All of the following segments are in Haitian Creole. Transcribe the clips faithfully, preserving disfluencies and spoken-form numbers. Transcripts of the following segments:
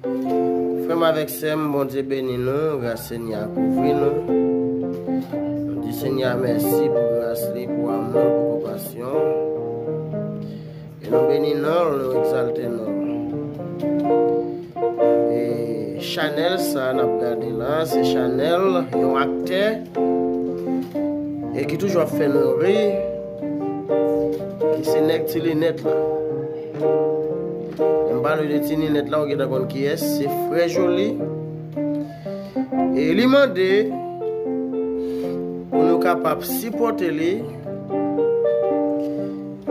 Frè m avèk sè m, Bondye beni nou, gras Senyè a kouvri nou. Nou di Senyè a mèsi pou gras li, pou amou, pou konpasyon. E nou beni non l, nou egzalte non l. E chanèl sa n ap gade la, se chanèl yon aktè e ki toujou ap fè nou ri, ki se nèg ti linèt la. Lè m pale de ti linèt la, ou gentan konn kiyès, se Frè Joli. E li mande pou nou kapab sipòte li,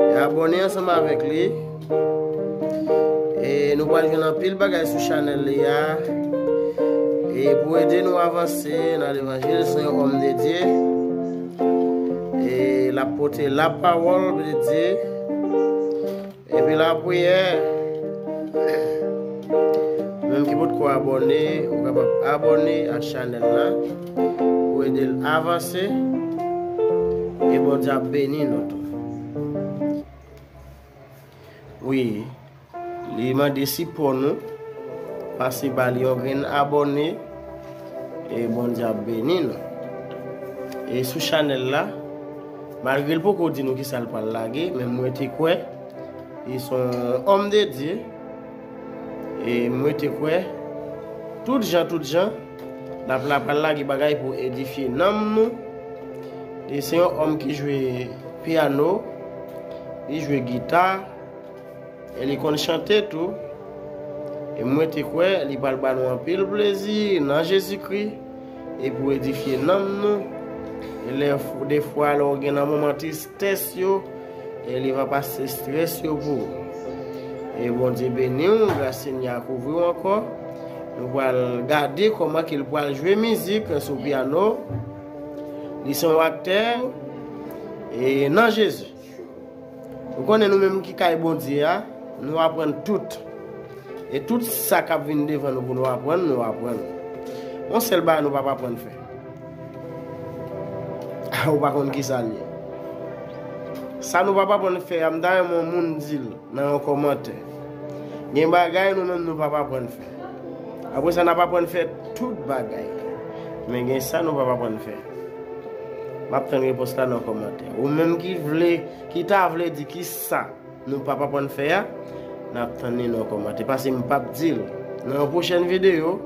e abòne ansanm avèk li. E nou pral jwenn anpil bagay sou chanèl li a. E pou ede nou avanse nan levanjil, se yon òm de Dye. E l ap pote lapawòl de Dye. Epi lapriyè, menm ki potko abòne, ou kapab abòne ak chanèl la pou ede l avanse. E Bondye ap beni nou tou. Wi, li mande sipò nou. Pase ba li yon grenn abòne. E Bondye ap beni nou. E sou chanèl la, malgre l poko di nou kisa l pral lage, men mwen te kwè li se yon òm de Dye. E mwen te kwè tout jan, tout jan, l ap la pral lage bagay pou edifye nanm nou. E se yon òm ki jwe pyano, li jwe gita, e li konn chante tou. E mwen te kwè li pral ba nou anpil plezi nan Jezikri e pou edifye nanm nou. E lè, defwa, lè w gen nan moman tristès yo, e li va pase estrès yo pou ou. E Bondye beni w, gras Senyè a kouvri w ankò. Nou pral gade kòman ke l pral jwe mizik sou pyano. Li se yon aktè, e nan Jezi. Ou konnen nou menm ki kay Bondye a, nou aprann tout. E tout sa k ap vin devan nou pou nou aprann, nou aprann. Yon sèl bagay nou p ap aprann fè. Ou pa konn ki sa l ye. Sa nou p ap aprann fè a, m ta renmen yon moun di l nan yon kòmantè. Gen bagay nou menm nou p ap aprann fè. Apre sa, n ap aprann fè tout bagay. Men gen sa nou p ap aprann fè. M ap tann repons la nan kòmantè. Ou menm ki vle, ki ta vle di ki sa nou p ap aprann fè a, n ap tann li nan kòmantè. Paske m p ap di l. Nan yon pwochèn videyo,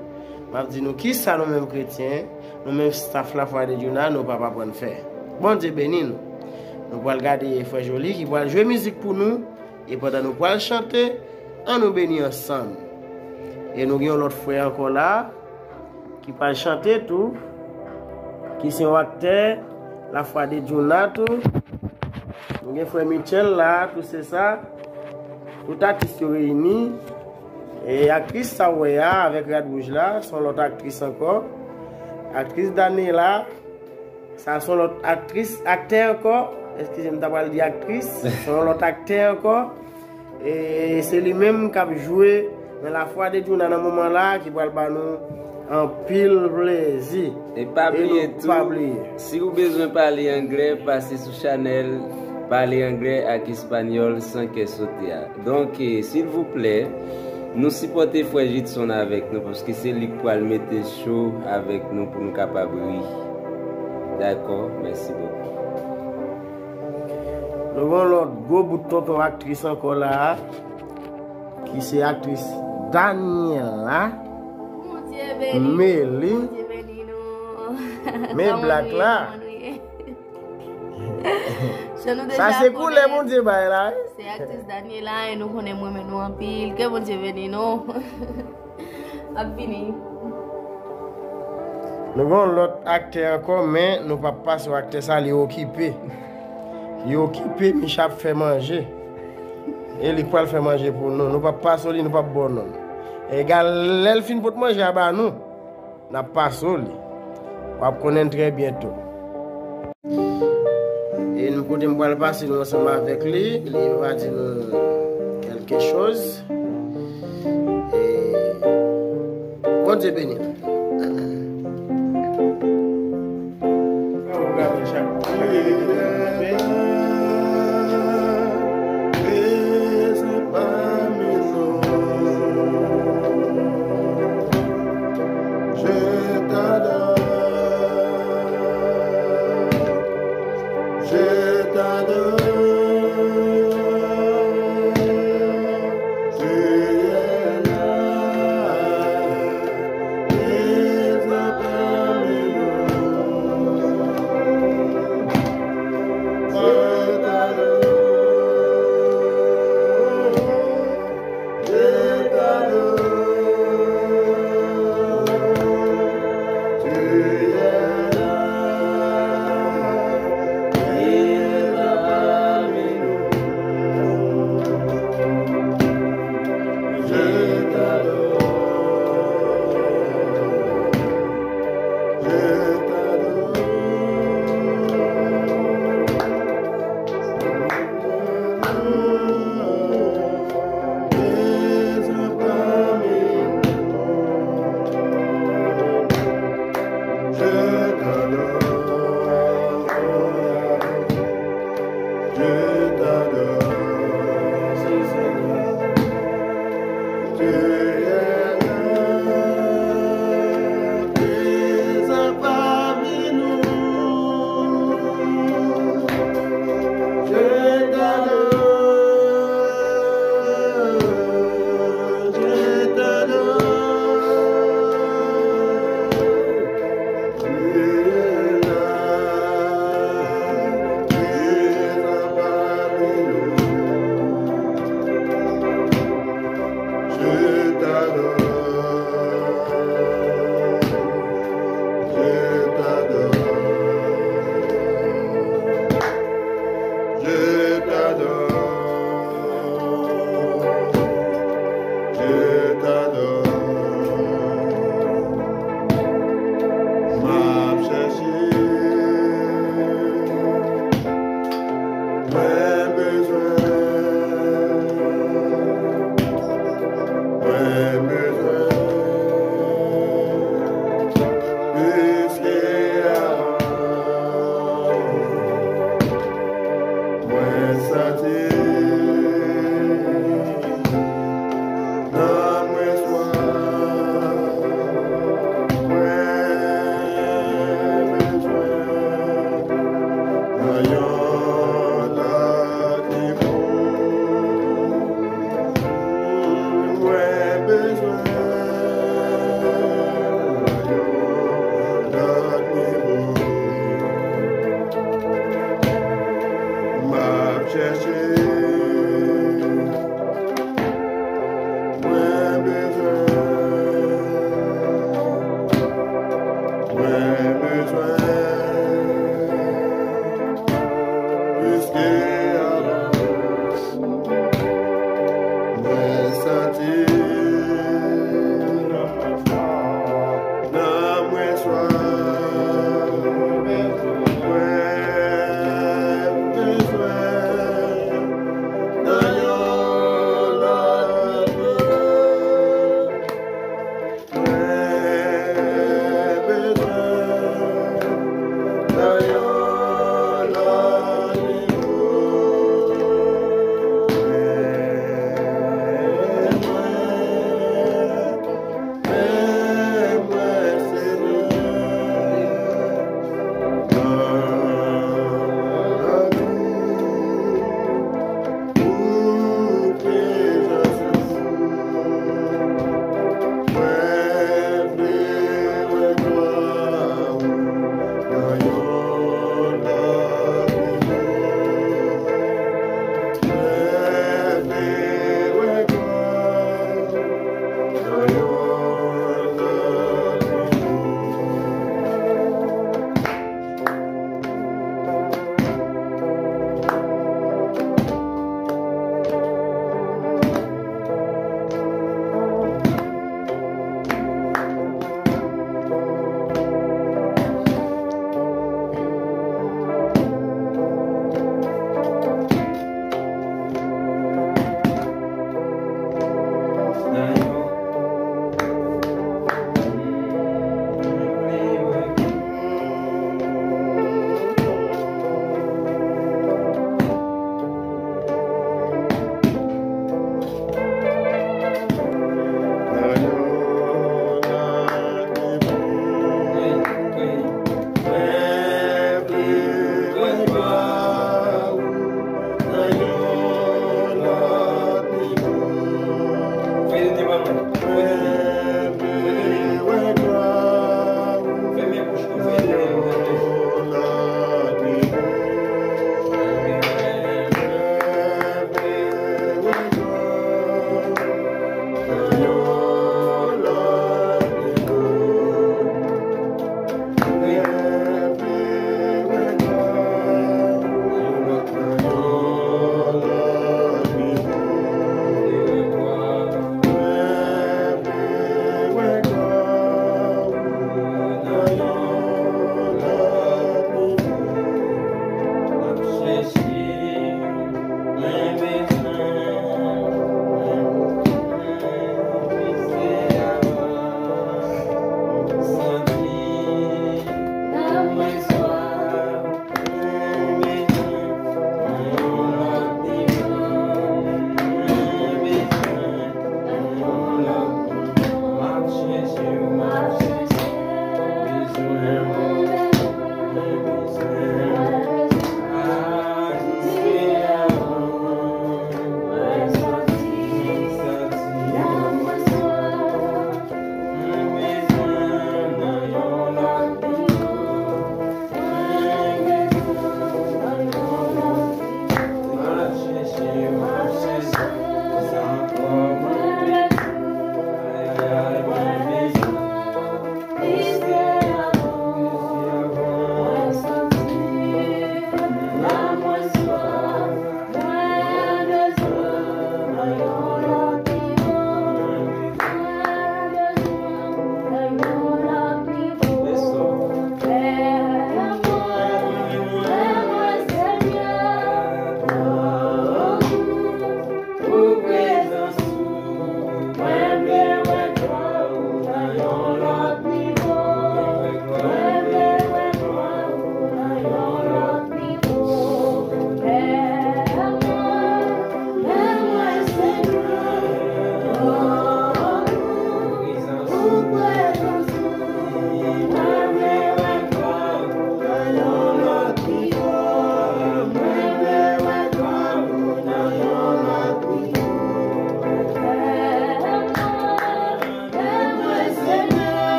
m ap di nou ki sa nou menm kretyen, nou menm staff Lafwa de Djouna, nou p ap aprann fè. Bondye beni nou. Nou pral gade Frè Joli ki pral jwe mizik pou nou. E pandan nou pral chante, ann nou beni ansanm. E nou gen yon lòt frè ankò la, ki pral chante tou, ki se yon aktè, Lafwa de Djouna tou. Nou gen frè Michel la, tou se sa. Tout atis yo reyini. E aktris sa w wè a, avèk rad wouj la, se yon lòt aktris ankò. Aktris Daniela, sa se yon lòt aktris, aktè ankò. Eskize m, ta pral di aktris. Se yon lòt aktè ankò. E se li menm k ap jwe nan Lafwa de Djouna nan moman la, ki pral ba nou anpil plezi. E pa bliye tou, si ou bezwen pale anglè, pase sou chanèl Pale Anglè ak Espanyòl San Kè Sote a. Donk, eh, silvouplè, nou sipòte frè Jidson avèk nou, paske se li k pral mete cho avèk nou pou nou kapab ri. Dakò? Mèsi bokou. Nou gen yon lòt gwo bout tonton aktris ankò la a, ki se aktris Daniela. Bondye beni. Meli. Bondye beni nou. Men blak la. Sa se koulè Bondye bay la, wi. Se aktris Daniela, e nou konnen m renmen nou anpil. Ke Bondye beni nou. Ap vini. Nou gen yon lòt aktè ankò, men nou p ap pase w aktè sa, li okipe. Li okipe, Micha ap fè manje. E li k pral fè manje pou nou. Nou p ap pase w li, nou p ap ba w non. Egal, lè l fin pot manje a ba nou, n ap pase w li. W ap konnen trè byento. E nou kote m pral pase nou ansanm avèk li, li va di nou kèlke choz. E Bondye beni nou. Prezan pami nou.